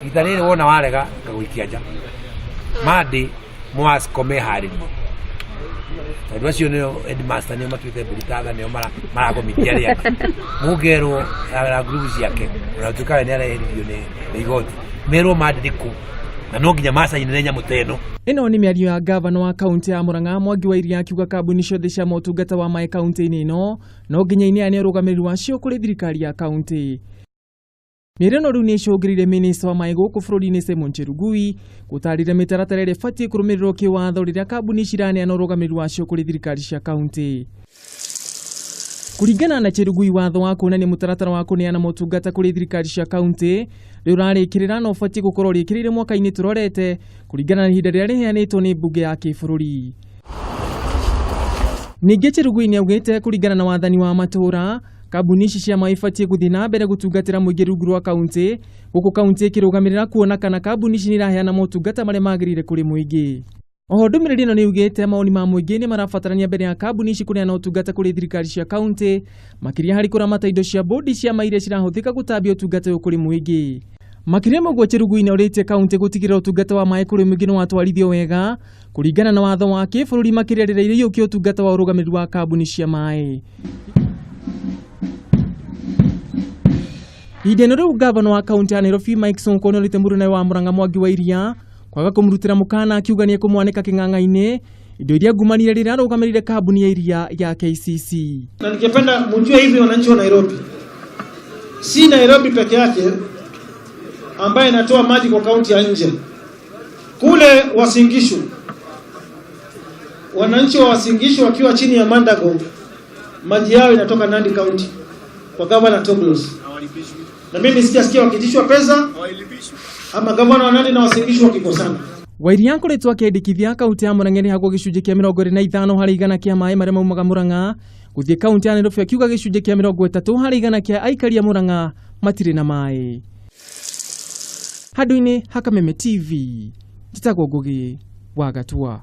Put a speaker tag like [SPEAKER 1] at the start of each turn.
[SPEAKER 1] Rita rĩrĩ wona warega ngagũikia nja. Mandĩ mwasco meharĩrie tondũ acio nĩo headmaster, nĩo matuĩte mbũri ta tha, nĩo maragomithia arĩa angĩ. Mũngerwo na ngurubu ciake ona gũtuĩka we nĩareheririo nĩ igoti, merwo mandĩ nĩ kũ na no nginya macainĩre nyamũ ta ĩno.
[SPEAKER 2] Ĩno nĩ mĩario ya gavana wa kaunti ya Murang'a Mwangi wa Iria akiuga kambuni ciothe cia motungata wa maĩ kaunti-inĩ ĩno no nginya ineane ũrũgamĩrĩri wacio kũrĩ thirikari ya kaunti. Mĩario ĩno rĩu nĩ ĩcũngĩrĩirie minista wa maĩ gũkũ bũrũri-inĩ Simon Chelugui gũtarĩria mĩtaratara ĩrĩa ĩbatiĩ kũrũmĩrĩrwo kĩwatho rĩrĩa kambuni ciraneana ũrũgamĩrĩri wacio kũrĩ thirikari cia kaunti. Kũringana na Chelugui, watho wa kuonania mũtaratara wa kũneana motungata kũrĩ thirikari cia kaunti rĩu ũrarĩkĩrĩra na ũbatiĩ gũkorwo ũrĩkĩrĩire mwaka-inĩ tũrorete kũringana na ihinda rĩrĩa rĩheanĩtwo nĩ mbunge ya kĩbũrũri. Ningĩ Chelugui nĩ augĩte kũringana na wathani wa matũũra, kambuni ici cia maĩ ibatiĩ gũthiĩ na mbere gũtungatĩra mũingĩ rungu rwa kaunti, gũkũ kaunti ĩkĩrũgamĩrĩra kuona kana kambuni ici nĩ iraheana motungata marĩa magĩrĩire kũrĩ mũingĩ. Oho ndũmĩrĩri ĩno nĩ yugĩte mawoni ma mũingĩ nĩ marabatarania mbere ya kambuni ici kũneana ũtungata kũrĩ thirikari cia kaunti, makĩria harĩ kũramata indo cia bodi cia maĩ iria cirahũthĩka gũtambia ũtungata ũyũ kũrĩ mũingĩ. Makĩria ma ũguo Chelugui nĩ orĩtie kaunti gũtigĩrĩra ũtungata wa maĩ kũrĩ mũingĩ nĩ watwarithio wega kũringana na watho wa kĩbũrũri, makĩria rĩrĩa iraiyũkia ũtungata wa ũrũgamĩrĩri wa kambuni cia maĩ. Ihinda ĩno rĩu gavana wa kaunti ya Nairobi Mike Sonko nĩ orĩte mũrũnawe wa Murang'a Mwangi wa Iria kwaga kũmũrutĩra mũkana, akiuga nĩ ekũmwanĩka kĩng'ang'a-inĩ indo iria ngumanire rĩrĩa arũgamĩrĩire kambuni ya iria ya KCC.
[SPEAKER 3] Na ningependa mjue hivi, wananchi wa Nairobi, si Nairobi peke yake ambaye inatoa maji kwa kaunti ya nje. Kule Uasin Gishu, wananchi wa Uasin Gishu wakiwa chini ya Mandago, maji yao inatoka Nandi County kwa Governor Toglos. Na mimi sijasikia wakitishwa pesa ama gavana wa Nandi na Uasin Gishu wakikosana.
[SPEAKER 2] Wairia akoretwo akĩendekithia kaunti ya Murang'a ĩrĩhagwo gĩcunjĩ kĩa 25% kĩa maĩ marĩa maumaga Murang'a gũthiĩ kaunti ya Nairobi, akiuga gĩcunjĩ kĩa 30% kĩa aikari a Murang'a matirĩ na maĩ. Handũ-inĩ ha Kameme TV, njĩtagwo Ngugi wa Gatua.